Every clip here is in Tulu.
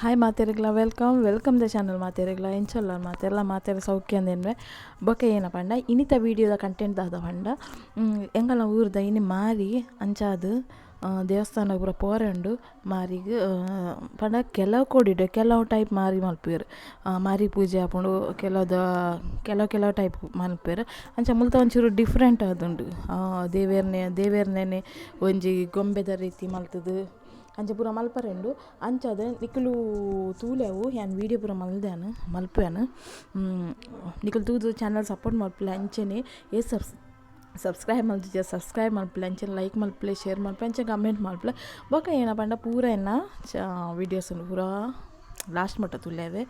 ಹಾಯ್ ಮಾತೆರೆಗ್ಲ welcome welcome the channel ಮಾತೆರೆಗ್ಲ ಎಂಚಲ್ಲ ಮಾತೆರ್ಲ ಮಾತೆರ ಸೌಖ್ಯ ಅಂದೇನ್ವೆ ಬೊಕ ಏನ ಪಂಡ ಇನಿತ ವೀಡಿಯೋದ ಕಂಟೆಂಟ್ ದಾದ ಪಂಡ ಎಂಗಲ ಊರ್ದ ಇನಿ ಮಾರಿ ಅಂಚಾದ್ ದೇವಸ್ಥಾನ ಪೂರ ಪೋರೆ ಉಂಡು ಮಾರಿಗ್ ಪಂಡ ಕೆಲವು ಕೋಡಿಡ್ ಕೆಲವು ಟೈಪ್ ಮಾರಿ ಮಲ್ಪುವೆರ್ ಮಾರಿ ಪೂಜೆ ಆಪುಂಡು ಕೆಲವುದ ಕೆಲವು ಕೆಲವು ಟೈಪ್ ಮಲ್ಪುವೆರ್ ಅಂಚ ಮುಲ್ತ ಒಂಚೂರು ಡಿಫ್ರೆಂಟ್ ಆದುಂಡು ದೇವೆರ್ನೆ ದೇವೆರ್ನೆನೆ ಒಂಜಿ ಗೊಂಬೆದ ರೀತಿ ಮಲ್ತುದು ಅಂಚ ಪೂರ ಮಲ್ಪರೆ ಉಂಡು ಅಂಚಾದ್ ನಿಕುಲು ತೂಲೆ ಅವು ಯಾನ್ ವೀಡಿಯೋ ಪೂರ ಮಲ್ದ್ಯಾನ್ ಮಲ್ಪುವೆನ್ ನಿಕುಲು ತೂದು ಚಾನಲ್ ಸಪೋರ್ಟ್ ಮಲ್ಪುಲೆ ಅಂಚನೆ ಏತ್ ಸಬ್ಸ್ಕ್ರೈಬ್ ಮಲ್ತಿಜ ಸಬ್ಸ್ಕ್ರೈಬ್ ಮಲ್ಪುಲೆ ಅಂಚನೆ ಲೈಕ್ ಮಲ್ಪುಲೆ ಶೇರ್ ಮಲ್ಪುಲೆ ಅಂಚನೆ ಕಮೆಂಟ್ ಮಲ್ಪುಲೆ ಬೊಕ ಏನ ಪಂಡ ಪೂರ ಎನ್ನ ವೀಡಿಯೋಸ್ ಪೂರ ಲಾಸ್ಟ್ ಮಟ್ಟ ತೂಲೆವೆ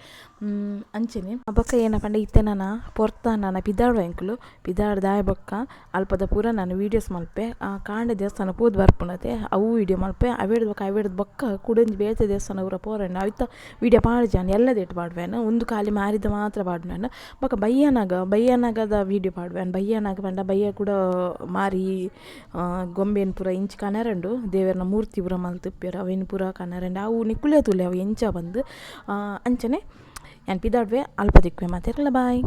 ಅಂಚನೆ ಬೊಕ ಏನ ಪಂಡ ಇತ್ತೆ ನನ ಪೊರ್ತ ನನ ಪಿದಾಡುವ ಎಂಕುಲು ಪಿದಾಡ್ದಾಯ ಬೊಕ್ಕ ಅಲ್ಪದ ಪೂರ ನಾನು ವೀಡಿಯೋಸ್ ಮಲ್ಪೆ ಕಾಂಡೆ ದೇವಸ್ಥಾನ ಪೋದು ಬರ್ಪುನತೆ ಅವು ವೀಡಿಯೋ ಮಲ್ಪೆ ಅವೆಡ್ದ್ ಬೊಕ್ಕ ಅವೆಡ್ದ್ ಬೊಕ್ಕ ಕುಡೊಂಜಿ ಬೇತೆ ದೇವಸ್ಥಾನ ಪೂರ ಪೋರೆಂಡು ಅವಿತ ವೀಡಿಯೋ ಪಾಡ್ಜಾನ್ ಎಲ್ಲದೇಟ್ ಪಾಡ್ವೆನ್ ಉಂದು ಖಾಲಿ ಮಾರಿದ ಮಾತ್ರ ಪಾಡ್ವೆನ್ ಬೊಕ್ಕ ಬಯ್ಯನಾಗ ಬಯ್ಯನಾಗದ ವೀಡಿಯೋ ಪಾಡ್ವೆನ್ ಬಯ್ಯನಾಗ ಪಂಡ ಬಯ್ಯ ಕೂಡ ಮಾರಿ ಗೊಂಬೆನ್ ಪೂರ ಇಂಚಿ ಕನರುಂಡು ದೇವೆರ್ನ ಮೂರ್ತಿ ಪೂರ ಮಲ್ತಿಪ್ಪೆರ್ ಅವೆನ್ ಪೂರ ಕನರುಂಡು ಅವು ನಿಕುಲೇ ತೂಲೆ ಅವು ಎಂಚ ಪಂದ್ ಅಂಚನೆ ಯಾನ್ ಪಿದಾಡ್ವೆ ಅಲ್ಪ ತಿಕ್ಕುವೆ ಮಾತೆರ್ಲ ಬಾಯ್.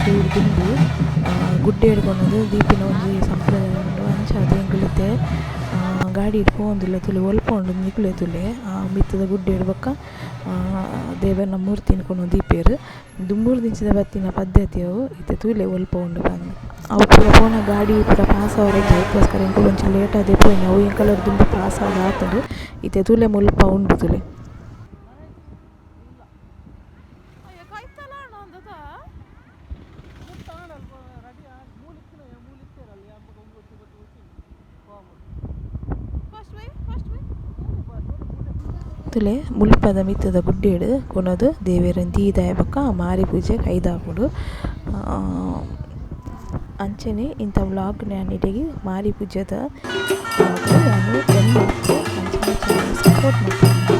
ಪೋಯಿರ್ದ್ ದುಂಬು ಗುಡ್ಡೆಡ್ ಕೊನೊದು ದೀಪಿನ ಒಂಜಿ ಸಂಪ್ರದಾಯ ಉಂಡು. ಅಂಚಾದ್ ಎಂಕುಲು ಇತ್ತೆ ಗಾಡಿಡ್ ಪೋವೊಂದುಲ್ಲ. ತೂಲೆ ಒಲ್ಪ ಉಂಡು ನಿಕುಲೇ ತೂಲೆ ಆ ಮಿತ್ತುದ ಗುಡ್ಡೆಡ್ ಬೊಕ ದೇವೆರ್ನ ಮೂರ್ತಿನ್ ಕೊನೊದು ದೀಪೆರ್. ದುಂಬುರ್ದಿಂಚಿದ ಬತ್ತಿನ ಪದ್ಧತಿ ಅವು ಇತ್ತೆ ತೂಲೆ ಒಲ್ಪ ಉಂಡು ಪಂದ್. ಅವು ಪೂರ ಪೋನಗ ಗಾಡಿ ಪೂರ ಪಾಸ್ ಆವೆರೆ ಇಜ್ಜಿ ಐಕೋಸ್ಕರ ಎಂಕುಲು ಒಂಚೂರು ಲೇಟ್ ಆದೆ ಪೋಯಿನ ಅವು ಎಂಕಲೆಡ್ ದುಂಬು ಪಾಸ್ ಆದ್ ಆತುಂಡು. ಇತ್ತೆ ತೂಲೆ ಮುಲ್ಪ ಉಂಡು ತೂಲೆ. ತೂಲೆ ಮುಲ್ಪದ ಮಿತ್ತುದ ಗುಡ್ಡೆಡ್ ಕೊನೊದು ದೇವೆರೆನ್ ದೀದ್ ಆಯಿ ಬೊಕ್ಕ ಮಾರಿ ಪೂಜೆ ಕೈದಾಪುಂಡು. ಅಂಚನೆ ಇಂತ ವ್ಲೋಗ್ ನು ಯಾನ್ ಇಡೆಗ್ ಮಾರಿ ಪೂಜೆದ ವ್ಲೋಗ್ ಯಾನ್ ಎಂಡ್ ಮಲ್ಪುವೆ. ಅಂಚನೆ ಚಾನಲ್ ಸಪೋರ್ಟ್ ಮಲ್ಪುಲೆ.